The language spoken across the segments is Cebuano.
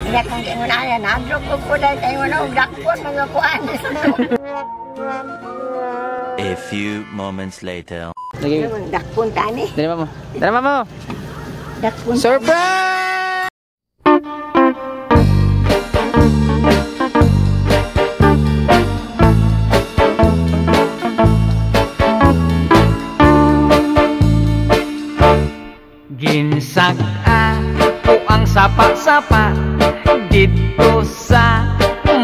Ila kong ingon ana nadrop ko po dahil kayo na og dakpon mga kuan. A few moments later. Lagi. Dakpon tani. Dali mamo. Dali mamo. Dakpon. Surprise! Ginsag-a ko ang sapa-sapa dito sa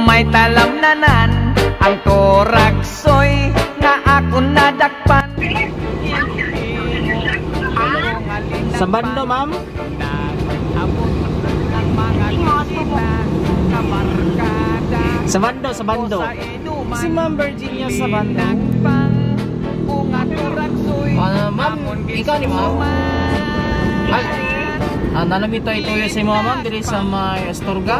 may talamnanan ang toragsoy nga ako nadakpan. Sa bando, ma'am? Sa bando, sa bando. Si Ma'am Virginia sa bando. Ma'am, ikaw ni ma'am? Ay, nalamit tayo tuyo sa mga ma'am diri sa may Astorga.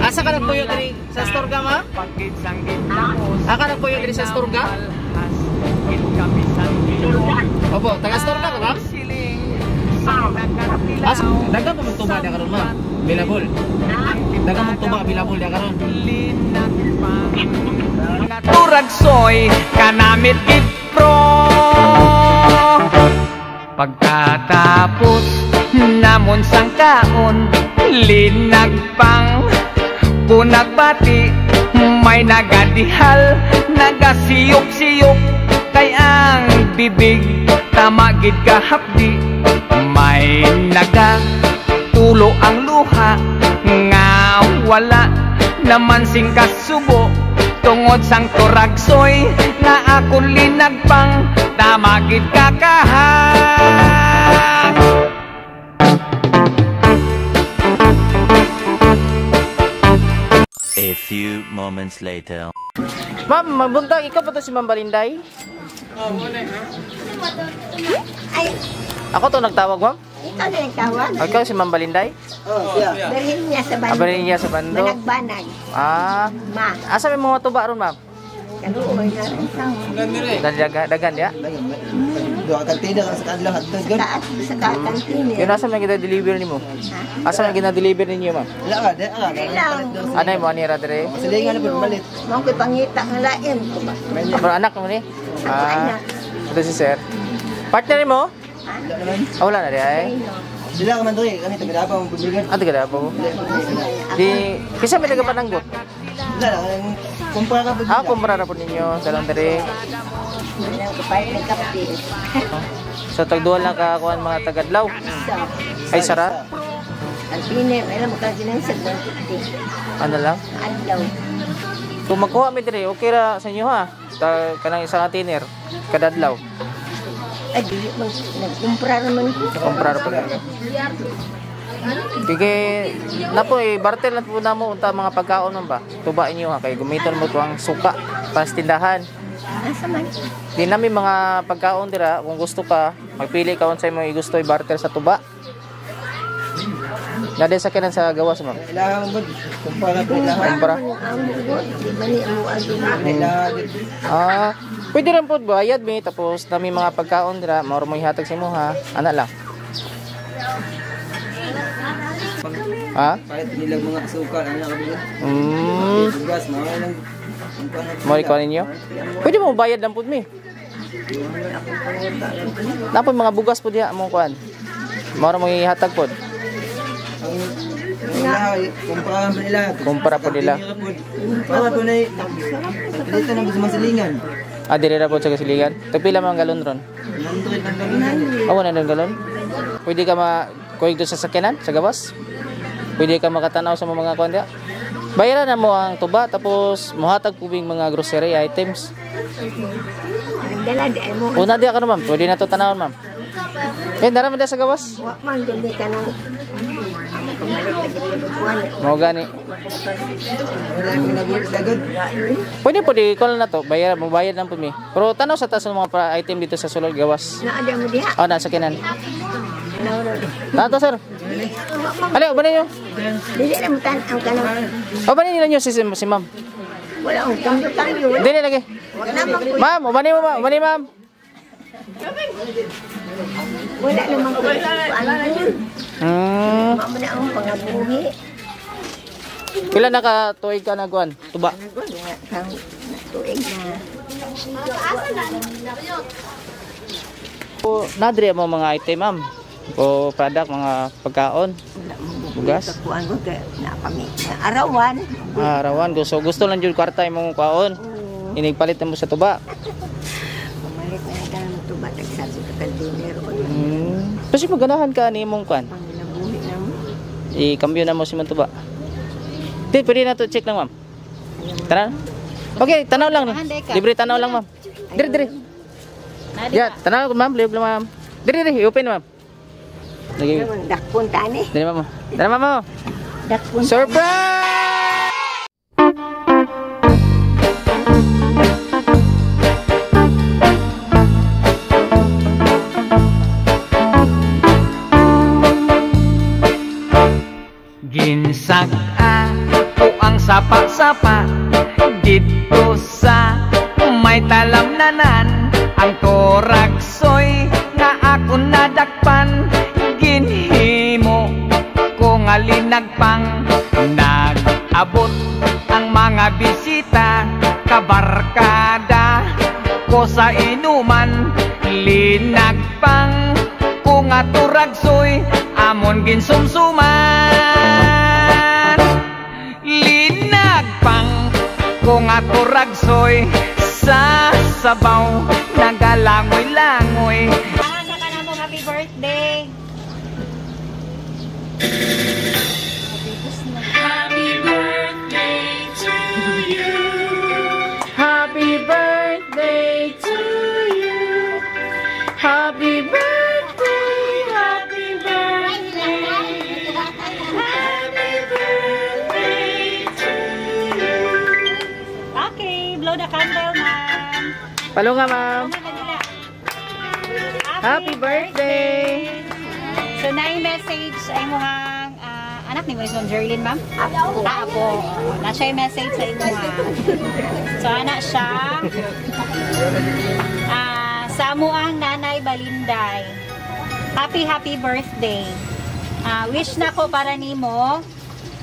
Asa ka nagpuyo diri sa Astorga, ma'am? Asa ka nagpuyo diri sa Astorga? Opo, taga Astorga ka, ma'am? Asa daga pa magtuba dia karon, ma'am? Bilabol. Daga magtuba bilabol dia karon. Turagsoy kanamit gid pro. Pagkatapos namon sang kaon linagpang kunagbati may nagadihal nagasiyop-siyop kay ang bibig tama gid kahapdi may nagatulo ang luha nga wala naman sing kasubo tungod sang turagsoy nga akon linagpang tama gid kakahak. A few moments later. Ma'am, mabuntag ikaw pa to si Ma'am Balinday? Ay, Ako to nagtawag, ma'am? ikaw na nagtawag. Ikaw si Ma'am Balinday? Oh, siya. Dalhin niya sa bando. Ah, balhin niya sa bando. Banag-banag. Ah, Ma. asa may mga tuba ron, ma'am? Kaluoy na rin sa Dagan ya? Duha kantina sa kanila hadto gud. Sa kakantin. Yun asa may gina-deliver nimo? Asa may gina-deliver ninyo, ma'am? Wala ka, di ka. Anay mo ani ra dire? Silingan na pud malit. Mao ko'y pangita nga lain ko ba? Pero anak mo ni? Ah, ito si sir. Partner mo? Wala naman. Ah, wala na di ay. Dila ka man diri, kami taga Davao ang buligan. Ah, taga Davao. Di kisa may taga Pananggot. Wala lang, kumpara ka pud. Ah, kumpara ra pud ninyo dalang dire. Walang kapalit ng kape. So tagduha lang ka kuan mga tagadlaw. So, Ay sara. ang tiner, alam mo ka ginansag 150. Ano lang? Adlaw. Kung magkuha mi dire, okay ra sa inyo ha. Ta kanang isang tiner kadadlaw. Ay, di man nagkumpra naman ko. Kumpara ra pud. Sige, napo eh, barter lang po na mo unta mga pagkaon man ba? Tuba inyo ha kay gamiton mo tuang suka para sa tindahan. Asa man? Di namin mga pagkaon dira, kung gusto ka, magpili ka unsay mo gusto i-barter sa tuba. Nade sa kinan sa gawas, ma'am. Kailangan mo kumpara pud ilahan. Kumpara. Ang bugot, di ba ni mo ang Kailangan. Ah, pwede rin po bayad mi tapos nami mga pagkaon dira, mao mo ihatag sa imo ha. Ana lang. Ha? Palit nilang mga asukal ana ka bugod. Bugas mga nang Mo ikaw ninyo? Pwede mo bayad lang pud mi. Napon mga bugas pud diha mo kuan. Mao ra mo ihatag pud. Kumpara pa nila. Kumpara po nila. Para po na dito nang gusto silingan. Ah, dire ra po sa kasilingan. Tagpila man galon ron? 100 ang galon. Oh, 100 galon. Pwede ka ma kuig doon sa sakyanan sa gawas. Pwede ka makatanaw sa mga kuan diha. Bayaran na mo ang tuba tapos mohatag pubing mga grocery items. Dala di ay mo. Una diha ka na ma'am, pwede na to tanawon ma'am. Eh, dara man diha sa gawas. Wa man dili ka nang Mao gani. Pwede po di call na to, bayaran mo bayad lang po mi. Pero tanaw sa taas ng mga item dito sa sulod gawas. Naa mo diha. Oh, nasa kinan. Tato sir. Ali, ubanin niyo. Dili na mo tan-aw ka nang. Ubanin niyo si ma'am. Wala ang kambyo-kambyo. Dili lagi. Wala man ko. Ma'am, ubanin mo ma'am, ubanin ma'am. Wala naman ko. Mamo na ang pangabuhi. Pila na ka tuig ka nagkuan? Tuba. Tuig na. O nadri mo mga item, ma'am. O product, mga pagkaon. Bugas. Kuan ko kay na kami. Arawan. Arawan gusto lang jud kwarta imong kaon. Inigpalit na mo sa tuba. Pamalit na ka ng tuba tagsa sa container o Kasi maganahan ka ni imong kuan. panginabuhi na mo. I-cambio na mo si tuba. Di, pwede na to check lang, ma'am. Tara. Okay, tanaw lang. Libre tanaw lang, ma'am. Dire, dire. Yeah, tanaw ma'am, libre ma'am. Dire, dire, open ma'am. Lagi. Dakpon tani. Dire, ma'am. Tara, ma'am. Dakpon. Surprise! Ginsag-a ko ang sapa-sapa didto sa may talamnanan. Ang toraksoy nga ako nadakpan, ginhimo ko nga linagpang. Nag-abot ang mga bisita, kabarkada ko sa inuman. Linagpang ko nga turagsoy, amon ginsumsuman. Linagpang ko nga turagsoy, sa sabaw nagalangoy-langoy. Asa ka na mo, happy birthday! Happy birthday to you. Happy birthday to you. Happy birthday, happy birthday. Happy birthday to you. Okay, blow the candle, ma'am. Palunga, ma'am. Happy birthday! So, na message ay muhang anak ni Ma'am Jerlyn, ma'am? Apo. Apo. Na siya yung message sa inyo, ha. So, anak siya. Sa amuang Nanay Balinday. Happy, happy birthday. Wish na ko para nimo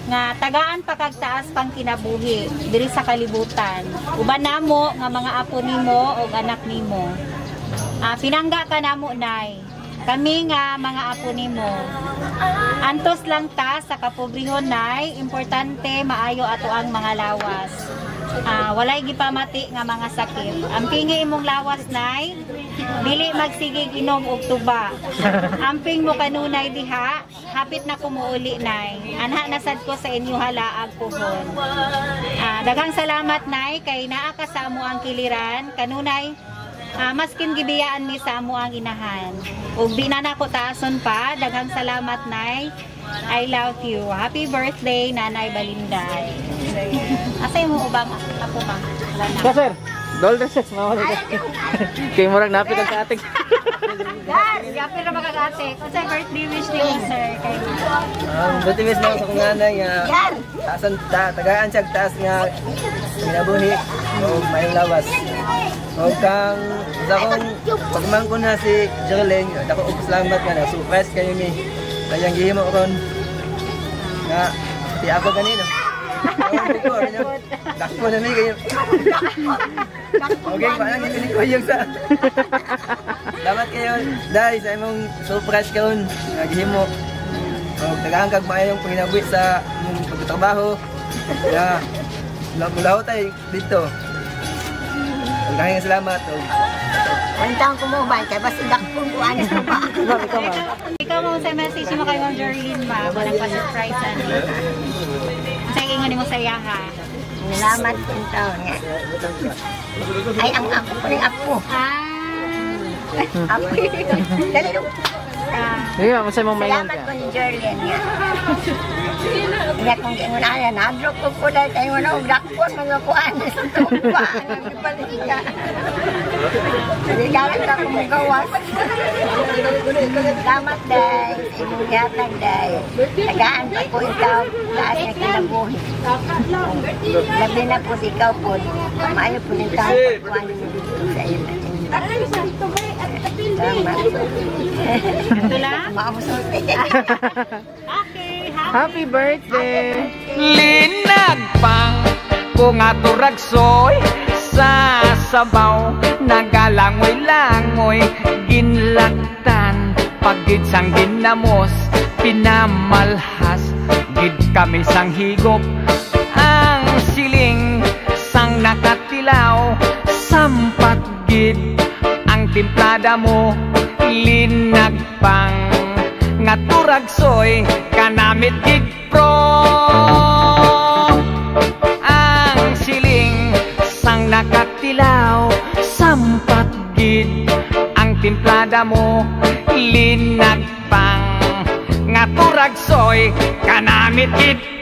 nga tagaan pa kag taas pang kinabuhi diri sa kalibutan. Uban namo nga mga apo nimo og anak nimo. Pinangga ka namo, Nay. Kami nga mga apo nimo. Antos lang ta sa kapobrehon, Nay. Importante maayo ato ang mga lawas. Walay gipamati nga mga sakit. Ampingi imong lawas, Nay. Dili magsigig inom og tuba. Amping mo kanunay diha, hapit na kumuuli, Nay. Anha nasad ko sa inyo halaag puhon. Daghang salamat, Nay, kay naa ka sa amo ang kiliran. Kanunay, maskin gibiyaan mi sa amo ang inahan. Ug di na nako taason pa, daghang salamat, Nay. I love you. Happy birthday, Nanay Balinday. Asa yung ubang apo, ma'am? Wala na. Ka, sir. Dollar sir, mama. Kay murag napit ang kating. Gapit na magkakatik. Unsa birthday wish niyo, sir? Kay Birthday wish na sa akong nanay nga taasan ta, tagaan siya taas nga kinabuhi o mayong lawas. O kang sa akong pagmangko na si Jerlyn, dako og salamat nga na surprise kayo mi. Kayang gihimo ron nga si ako kanino. Dakpo na mi kayo. Okay, paano hindi ko yung sa. Salamat kayo dahil sa imong surprise karon nga gihimo. O tagaan kag maayong panginabuhi sa imong pagtrabaho. Ya. Mulaho tayo dito. Maraming salamat. Wantang ko mo ba kay basta dakpon ko ani sa ba. Ikaw mo sa message mo kay Ma'am Jerlyn, ma'am. Walang pa-surprise ani. Sa ingon nimo sa iya, ha. Salamat in taon nga. Ay ang ako po ning apo. Apo. Dali do. Sige, ma'am, unsa imong maingon Salamat ka? po ni Jerlyn nga. Nga kung giingon ana nadrop ko po dahil kayo na og dakpon mga kuan sa tuba. Nagpalika. Salamat ka kung gawas. Salamat day sa imong gihatag day. Tagaan pa ko ikaw taas nga kinabuhi. Labi na po si ikaw po. Maayo po ng tao pagkuhan mo dito sa iyo. Ito lang? Maamusulti. Okay, happy Happy birthday! Linagpang kung aturagsoy sa sabaw, nagalangoy-langoy, ginlaktan pagid sang ginamos, pinamalhas gid kami sang higop. Ang siling sang nakatilaw, sampat gid ang timplada mo. Linagpang nga turagsoy, kanamit gid pro. Ang siling sang nakatilaw, sampat gid ang timplada mo. Linagpang nga turagsoy, kanamit gid.